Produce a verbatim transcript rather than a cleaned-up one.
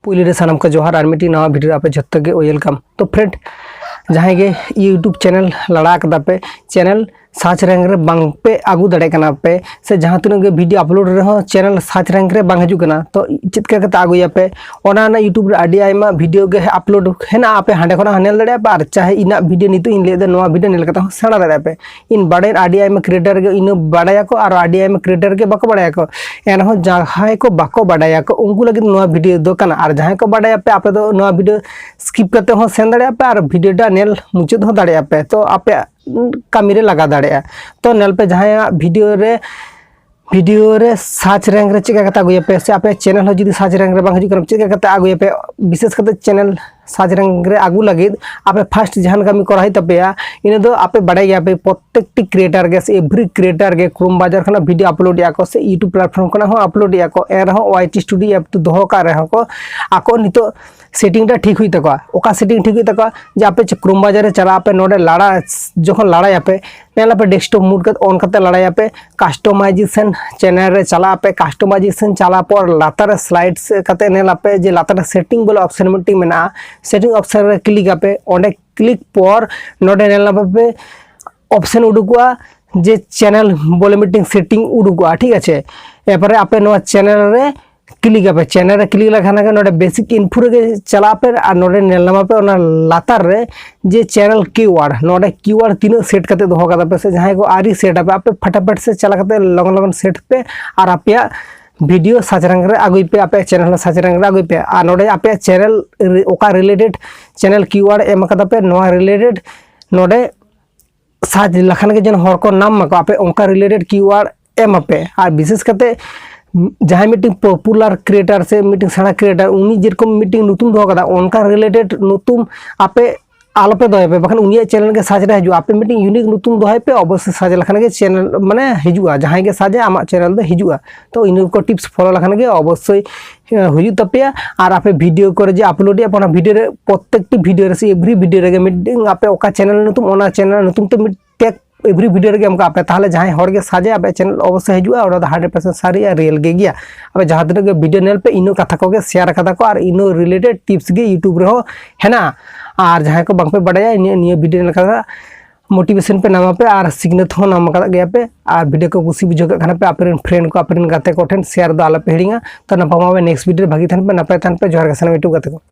ᱯᱩᱭᱞᱩ ᱨᱮ ᱥᱟᱱᱟᱢ ᱠᱚ ᱡᱚᱦᱟᱨ, ᱟᱨ ᱢᱤᱫᱴᱤᱡ ᱱᱟᱣᱟ ᱵᱷᱤᱰᱤᱭᱳ ᱨᱮ ᱟᱯᱮ ᱡᱷᱚᱛᱚ ᱜᱮ welcome᱾ ᱛᱚ friend, ᱡᱟᱦᱟᱸᱭ ᱜᱮ YouTube ᱪᱮᱱᱮᱞ ᱞᱟᱲᱟ ᱠᱟᱫᱟ ᱯᱮ, ᱪᱮᱱᱮᱞ ᱥᱟᱨᱪ ᱨᱮᱝᱠ ᱨᱮ ᱵᱟᱝ ᱯᱮ ᱟᱹᱜᱩ ᱫᱟᱲᱮᱭᱟᱜ ᱠᱟᱱᱟ ᱯᱮ, ᱥᱮ ᱡᱟᱦᱟᱸ ᱛᱤᱱᱟᱹᱜ ᱜᱮ ᱵᱷᱤᱰᱤᱭᱳ ᱟᱯᱞᱳᱰ ᱨᱮᱦᱚᱸ ᱪᱮᱱᱮᱞ ᱥᱟᱨᱪ ᱨᱮᱝᱠ ᱨᱮ ᱵᱟᱝ ᱦᱤᱡᱩᱜ ᱠᱟᱱᱟ, ᱛᱚ ᱪᱮᱫ ᱞᱮᱠᱟ ᱠᱟᱛᱮ ᱟᱹᱜᱩᱭᱟᱯᱮ? ᱚᱱᱟ ᱨᱮᱱᱟᱜ YouTube ᱨᱮ ᱟᱹᱰᱤ ᱟᱭᱢᱟ ᱵᱷᱤᱰᱤᱭᱳ ᱜᱮ ᱟᱯᱞᱳᱰ ᱦᱮᱱᱟᱜᱼᱟ, ᱟᱯᱮ ᱦᱟᱸᱰᱮ ᱠᱷᱚᱱᱟᱜ ᱦᱚᱸ ᱧᱮᱞ ᱫᱟᱲᱮᱭᱟᱜᱼᱟ ᱯᱮ, ᱟᱨ ᱪᱟᱦᱮ ᱤᱧᱟᱹᱜ ᱵᱷᱤᱰᱤᱭᱳ ᱱᱤᱛᱚᱜ ᱤᱧ ᱞᱟᱹᱭᱮᱫᱟ, ᱱᱚᱣᱟ ᱵᱷᱤᱰᱤᱭᱳ ᱧᱮᱞ ᱠᱟᱛᱮ ᱦᱚᱸ ᱥᱮᱬᱟ ᱫᱟᱲᱮᱭᱟᱜᱼᱟ ᱯᱮ᱾ ᱤᱧ ᱵᱟᱲᱟᱭ ᱟᱹᱰᱤ ᱟᱭᱢᱟ ᱠᱨᱤᱭᱮᱴᱟᱨ ᱜᱮ ᱤᱱᱟᱹ ᱵᱟᱲᱟᱭᱟᱠᱚ, ᱟᱨ ᱟᱹᱰᱤ ᱟᱭᱢᱟ ᱠᱨᱤᱭᱮᱴᱟᱨ ᱜᱮ ᱵᱟᱠᱚ ᱵᱟᱲᱟᱭᱟᱠᱚ᱾ ᱮᱱᱨᱮᱦᱚᱸ ᱡᱟᱦᱟᱸᱭ ᱠᱚ ᱵᱟᱠᱚ ᱵᱟᱰᱟᱭᱟᱠᱚ, ᱩᱱᱠᱩ ᱞᱟᱹᱜᱤᱫ ᱱᱚᱣᱟ ᱵᱷᱤᱰᱤᱭᱳ ᱫᱚ ᱠᱟᱱᱟ᱾ ᱟᱨ ᱡᱟᱦᱟᱸᱭ ᱠᱚ ᱵᱟᱰᱟᱭᱟ ᱯᱮ, ᱟᱯᱮ ᱫᱚ ᱱᱚᱣᱟ ᱵᱷᱤᱰᱤᱭᱳ ᱥᱠᱤᱯ ᱠᱟᱛᱮ ᱦᱚᱸ ᱥᱮᱱ ᱫᱟᱲᱮᱭᱟᱜᱼᱟ ᱯᱮ, ᱟᱨ ᱵᱷᱤᱰᱤᱭᱳ ᱴᱟ ᱧᱮᱞ ᱢᱩᱪᱟᱹᱫ ᱦᱚᱸ ᱫᱟᱲᱮᱭᱟᱜᱼᱟ ᱯᱮ᱾ ᱛᱚ ᱟᱯᱮᱭᱟᱜ ᱠᱟᱹᱢᱤ ᱨᱮ ᱞᱟᱜᱟᱣ ᱫᱟᱲᱮᱭᱟᱜᱼᱟ᱾ ᱛᱚ ᱧᱮᱞ ᱯᱮ, ᱡᱟᱦᱟᱸᱭᱟᱜ ᱵᱷᱤᱰᱤᱭᱳ ᱨᱮ, ᱵᱷᱤᱰᱤᱭᱳ ᱨᱮ ᱥᱟᱨᱪ ᱨᱮᱝᱠ ᱨᱮ ᱪᱮᱫ ᱞᱮᱠᱟ ᱠᱟᱛᱮ ᱟᱹᱜᱩᱭᱟᱯᱮ, ᱥᱮ ᱟᱯᱮᱭᱟᱜ ᱪᱮᱱᱮᱞ ᱦᱚᱸ ᱡᱩᱫᱤ ᱥᱟᱨᱪ ᱨᱮᱝᱠ ᱨᱮ ᱵᱟᱝ ᱦᱤᱡᱩᱜ ᱠᱟᱱᱟ, ᱪᱮᱫ ᱞᱮᱠᱟ ᱠᱟᱛᱮ ᱟᱹᱜᱩᱭᱟᱯᱮ? ᱵᱤᱥᱮᱥ ᱠᱟᱛᱮ ᱪᱮᱱᱮᱞ ᱥᱟᱨᱪ ᱨᱮᱝᱠ ᱨᱮ ᱟᱹᱜᱩ ᱞᱟᱹᱜᱤᱫ ᱟᱯᱮ ᱯᱷᱟᱥᱴ ᱡᱟᱦᱟᱱ ᱠᱟᱹᱢᱤ ᱠᱚᱨᱟᱣ ᱦᱩᱭᱩᱜ ᱛᱟᱯᱮᱭᱟ᱾ ᱤᱱᱟᱹ ᱫᱚ ᱟᱯᱮ ᱵᱟᱰᱟᱭ ᱜᱮᱭᱟ ᱯᱮ, ᱯᱨᱚᱛᱮᱠᱴᱤ ᱠᱨᱤᱭᱮᱴᱟᱨ ᱜᱮ ᱥᱮ ᱮᱵᱷᱨᱤ ᱠᱨᱤᱭᱮᱴᱟᱨ ᱜᱮ ᱠᱨᱳᱢ ᱵᱨᱟᱣᱡᱟᱨ ᱠᱷᱚᱱᱟᱜ ᱵᱷᱤᱰᱤᱭᱳ ᱟᱯᱞᱳᱰ ᱮᱫᱼᱟ ᱠᱚ, ᱥᱮ YouTube ᱯᱞᱟᱴᱯᱷᱚᱨᱢ ᱠᱷᱚᱱᱟᱜ ᱦᱚᱸ ᱟᱯᱞᱳᱰ ᱮᱫᱼᱟ ᱠᱚ᱾ ᱮᱱ ᱨᱮᱦᱚᱸ ᱳᱣᱟᱭ ᱴᱤ ᱥᱴᱩᱰᱤᱭᱳ ᱮᱯ ᱫᱚᱦᱚ ᱠᱟᱜ ᱨᱮᱦᱚᱸ ᱠᱚ, ᱟᱠᱚ ᱱᱤᱛᱚᱜ ᱥᱮᱴᱤᱝ ᱴᱟ ᱴᱷᱤᱠ ᱦᱩᱭᱩᱜ ᱛᱟᱠᱚᱣᱟ᱾ ᱚᱠᱟ ᱥᱮᱴᱤᱝ ᱴᱷᱤᱠ ᱦᱩᱭᱩᱜ ᱛᱟᱠᱚᱣᱟ? ᱡᱮ ᱟᱯᱮ ᱪᱮ ᱠᱨᱳᱢ ᱵᱨᱟᱣᱡᱟᱨ ᱨᱮ ᱪᱟᱞᱟᱜ ᱟᱯᱮ, ᱱᱚᱰᱮ ᱞᱟᱲᱟ, ᱡᱚᱠᱷᱚᱱ ᱞᱟᱲᱟᱭᱟᱯᱮ, ᱧᱮᱞ ᱟᱯᱮ ᱰᱮᱥᱠᱴᱚᱯ ᱢᱳᱰ ᱠᱟᱛᱮ ᱚᱱ ᱠᱟᱛᱮ ᱞᱟᱲᱟᱭᱟᱯᱮ, ᱠᱟᱥᱴᱚᱢᱟᱭᱡᱮᱥᱚᱱ ᱪᱮᱱᱮᱞ ᱨᱮ ᱪᱟᱞᱟᱜ ᱟᱯᱮ᱾ ᱠᱟᱥᱴᱚᱢᱟᱭᱡᱮᱥᱚᱱ ᱪᱟᱞᱟᱣ ᱯᱚᱨ ᱞᱟᱛᱟᱨ ᱨᱮ ᱥᱞᱟᱭᱤᱰ ᱥᱮᱫ ᱠᱟᱛᱮ ᱧᱮᱞ ᱟᱯᱮ ᱡᱮ ᱞᱟᱛᱟᱨ ᱨᱮ ᱥᱮᱴᱤᱝ ᱵᱚᱞᱮ ᱚᱯᱥᱚᱱ ᱢᱤᱫᱴᱤᱡ ᱢᱮᱱᱟᱜᱼᱟ, ᱥᱮᱴᱤᱝ ᱚᱯᱥᱚᱱ ᱨᱮ ᱠᱞᱤᱠ ᱟᱯᱮ᱾ ᱚᱸᱰᱮ ᱠᱞᱤᱠ ᱯᱚᱨ ᱱᱚᱰᱮ ᱧᱮᱞ ᱟᱯᱮ ᱚᱯᱥᱚᱱ ᱩᱰᱩᱠᱚᱜᱼᱟ ᱡᱮ ᱪᱮᱱᱮᱞ ᱵᱚᱞᱮ ᱢᱤᱫᱴᱤᱡ ᱥᱮᱴᱤᱝ ᱩᱰᱩᱠᱚᱜᱼᱟ, ᱴᱷᱤᱠ ᱟᱪᱷᱮ᱾ ᱮᱨᱯᱚᱨᱮ ᱟᱯᱮ ᱱᱚᱣᱟ ᱪᱮᱱᱮᱞ ᱨᱮ ᱠᱞᱤᱠ ᱟᱯᱮ᱾ ᱪᱮᱱᱮᱞ ᱨᱮ ᱠᱞᱤᱠ ᱞᱮᱠᱷᱟᱱ ᱜᱮ ᱱᱚᱰᱮ ᱵᱮᱥᱤᱠ ᱤᱱᱯᱷᱳ ᱨᱮᱜᱮ ᱪᱟᱞᱟᱜ ᱟᱯᱮ, ᱟᱨ ᱱᱚᱰᱮ ᱧᱮᱞ ᱧᱟᱢ ᱟᱯᱮ ᱚᱱᱟ ᱞᱟᱛᱟᱨ ᱨᱮ ᱡᱮ ᱪᱮᱱᱮᱞ ᱠᱤᱣᱟᱨᱰ, ᱱᱚᱰᱮ ᱠᱤᱣᱟᱨᱰ ᱛᱤᱱᱟᱹᱜ ᱥᱮᱴ ᱠᱟᱛᱮ ᱫᱚᱦᱚ ᱠᱟᱫᱟ ᱯᱮ, ᱥᱮ ᱡᱟᱦᱟᱸᱭ ᱠᱚ ᱟᱹᱣᱨᱤ ᱥᱮᱴ ᱟᱯᱮ, ᱟᱯᱮ ᱯᱷᱟᱴᱟᱯᱷᱟᱴ ᱥᱮ ᱪᱟᱞᱟᱣ ᱠᱟᱛᱮ ᱞᱚᱜᱚᱱ ᱞᱚᱜᱚᱱ ᱥᱮᱴ ᱯᱮ, ᱟᱨ ᱟᱯᱮᱭᱟᱜ ᱵᱷᱤᱰᱤᱭᱳ ᱥᱟᱨᱪ ᱨᱮᱝᱠ ᱨᱮ ᱟᱹᱜᱩᱭ ᱯᱮ, ᱟᱯᱮᱭᱟᱜ ᱪᱮᱱᱮᱞ ᱦᱚᱸ ᱥᱟᱨᱪ ᱨᱮᱝᱠ ᱨᱮ ᱟᱹᱜᱩᱭ ᱯᱮ᱾ ᱟᱨ ᱱᱚᱰᱮ ᱟᱯᱮᱭᱟᱜ ᱪᱮᱱᱮᱞ ᱨᱮ ᱚᱠᱟ ᱨᱤᱞᱮᱴᱮᱰ ᱪᱮᱱᱮᱞ ᱠᱤᱣᱟᱨᱰ ᱮᱢ ᱠᱟᱫᱟ ᱯᱮ, ᱱᱚᱣᱟ ᱨᱤᱞᱮᱴᱮᱰ ᱱᱚᱰᱮ ᱥᱟᱨᱪ ᱞᱮᱠᱷᱟᱱ ᱜᱮ ᱡᱮᱱᱚ ᱦᱚᱲ ᱠᱚ ᱧᱟᱢ ᱢᱟᱠᱚ, ᱟᱯᱮ ᱚᱱᱠᱟ ᱨᱤᱞᱮᱴᱮᱰ ᱠᱤᱣᱟᱨᱰ ᱮᱢ ᱟᱯᱮ᱾ ᱟᱨ ᱵᱤᱥᱮᱥ ᱠᱟᱛᱮ ᱡᱟᱦᱟᱸᱭ ᱢᱤᱫᱴᱤᱡ ᱯᱚᱯᱩᱞᱟᱨ ᱠᱨᱤᱭᱮᱴᱟᱨ ᱥᱮ ᱢᱤᱫᱴᱤᱡ ᱥᱮᱬᱟ ᱠᱨᱤᱭᱮᱴᱟᱨ, ᱩᱱᱤ ᱡᱮᱨᱚᱠᱚᱢ ᱢᱤᱫᱴᱤᱡ ᱧᱩᱛᱩᱢ ᱫᱚᱦᱚ ᱠᱟᱫᱟ, ᱚᱱᱠᱟ ᱨᱤᱞᱮᱴᱮᱰ ᱧᱩᱛᱩᱢ ᱟᱯᱮ ᱟᱞᱚᱯᱮ ᱫᱚᱦᱚᱭ ᱯᱮ, ᱵᱟᱠᱷᱟᱱ ᱩᱱᱤᱭᱟᱜ ᱪᱮᱱᱮᱞ ᱜᱮ ᱥᱟᱨᱪ ᱨᱮ ᱦᱤᱡᱩᱜᱼᱟ᱾ ᱟᱯᱮ ᱢᱤᱫᱴᱤᱡ ᱤᱭᱩᱱᱤᱠ ᱧᱩᱛᱩᱢ ᱫᱚᱦᱚᱭ ᱯᱮ, ᱚᱵᱚᱥᱥᱳᱭ ᱥᱟᱨᱪ ᱞᱮᱠᱷᱟᱱ ᱜᱮ ᱪᱮᱱᱮᱞ ᱢᱟᱱᱮ ᱦᱤᱡᱩᱜᱼᱟ, ᱡᱟᱦᱟᱸᱭ ᱜᱮ ᱥᱟᱨᱪ ᱟᱭ ᱟᱢᱟᱜ ᱪᱮᱱᱮᱞ ᱫᱚ ᱦᱤᱡᱩᱜᱼᱟ᱾ ᱛᱚ ᱤᱱᱟᱹ ᱠᱚ ᱴᱤᱯᱥ ᱯᱷᱚᱞᱳ ᱞᱮᱠᱷᱟᱱ ᱜᱮ ᱚᱵᱚᱥᱥᱳᱭ ᱦᱩᱭᱩᱜ ᱛᱟᱯᱮᱭᱟ᱾ ᱟᱨ ᱟᱯᱮ ᱵᱷᱤᱰᱤᱭᱳ ᱠᱚᱨᱮ ᱡᱮ ᱟᱯᱞᱳᱰ ᱮᱫ ᱯᱮ, ᱚᱱᱟ ᱵᱷᱤᱰᱤᱭᱳ ᱨᱮ ᱯᱨᱚᱛᱛᱮᱠᱴᱤ ᱵᱷᱤᱰᱤᱭᱳ ᱨᱮ ᱥᱮ ᱮᱵᱷᱨᱤ ᱵᱷᱤᱰᱤᱭᱳ ᱨᱮᱜᱮ ᱢᱤᱫᱴᱤᱡ ᱟᱯᱮ ᱚᱠᱟ ᱪᱮᱱᱮᱞ ᱧᱩᱛᱩᱢ, ᱚᱱᱟ ᱪᱮᱱᱮᱞ ᱧᱩᱛᱩᱢ ᱛᱮ ᱢᱤᱫ ᱴᱮᱜᱽ every video ᱨᱮᱜᱮ ᱮᱢ ᱠᱟᱜ ᱯᱮ᱾ ᱛᱟᱦᱚᱞᱮ ᱡᱟᱦᱟᱸᱭ ᱦᱚᱲ ᱜᱮ ᱥᱟᱨᱪ ᱟᱭ, ᱟᱯᱮᱭᱟᱜ ᱪᱮᱱᱮᱞ ᱚᱵᱚᱥᱥᱳᱭ ᱦᱤᱡᱩᱜᱼᱟ, ᱚᱱᱟ ᱫᱚ ᱦᱟᱱᱰᱨᱮᱰ ᱯᱟᱨᱥᱮᱱᱴ ᱥᱟᱹᱨᱤ ᱟᱨ ᱨᱤᱭᱮᱞ ᱜᱮ ᱜᱮᱭᱟ᱾ ᱟᱯᱮ ᱡᱟᱦᱟᱸ ᱛᱤᱱᱟᱹᱜ ᱜᱮ ᱵᱷᱤᱰᱤᱭᱳ ᱧᱮᱞ ᱯᱮ, ᱤᱱᱟᱹ ᱠᱟᱛᱷᱟ ᱠᱚᱜᱮ ᱥᱮᱭᱟᱨ ᱠᱟᱫᱟ ᱠᱚ ᱟᱨ ᱤᱱᱟᱹ ᱨᱤᱞᱮᱴᱮᱰ ᱴᱤᱯᱥ ᱜᱮ ᱭᱩᱴᱩᱵᱽ ᱨᱮᱦᱚᱸ ᱦᱮᱱᱟᱜᱼᱟ᱾ ᱟᱨ ᱡᱟᱦᱟᱸᱭ ᱠᱚ ᱵᱟᱝᱯᱮ ᱵᱟᱰᱟᱭᱟ, ᱱᱤᱭᱟᱹ ᱱᱤᱭᱟᱹ ᱵᱷᱤᱰᱤᱭᱳ ᱧᱮᱞ ᱠᱟᱛᱮ ᱢᱳᱴᱤᱵᱷᱮᱥᱚᱱ ᱯᱮ ᱧᱟᱢ ᱟᱯᱮ ᱟᱨ ᱥᱤᱠᱷᱱᱟᱹᱛ ᱦᱚᱸ ᱧᱟᱢ ᱟᱠᱟᱫ ᱜᱮᱭᱟ ᱯᱮ᱾ ᱟᱨ ᱵᱷᱤᱰᱤᱭᱳ ᱠᱚ ᱠᱩᱥᱤ ᱵᱩᱡᱷᱟᱹᱣ ᱠᱟᱜ ᱠᱷᱟᱱ ᱯᱮ, ᱟᱯᱮ ᱨᱮᱱ ᱯᱷᱨᱮᱱᱰ ᱠᱚ, ᱟᱯᱮ ᱨᱮᱱ ᱜᱟᱛᱮ ᱠᱚ ᱴᱷᱮᱱ ᱥᱮᱭᱟᱨ ᱫᱚ ᱟᱞᱚᱯᱮ ᱦᱤᱲᱤᱧᱟ᱾ ᱛᱚ ᱧᱟᱯᱟᱢ ᱟᱵᱚ ᱱᱮᱠᱥᱴ ᱵᱷᱤᱰᱤᱭᱳ ᱨᱮ, ᱵᱷᱟᱹᱜᱤ ᱛᱟᱦᱮᱱ ᱯᱮ, ᱱᱟᱯᱟᱭ ᱛᱟᱦᱮᱱ ᱯᱮ᱾ ᱡᱚᱦᱟᱨ ᱜᱮ ᱥᱟᱱᱟᱢ ᱭᱩᱴᱩᱵᱽ ᱜᱟᱛᱮ ᱠᱚ᱾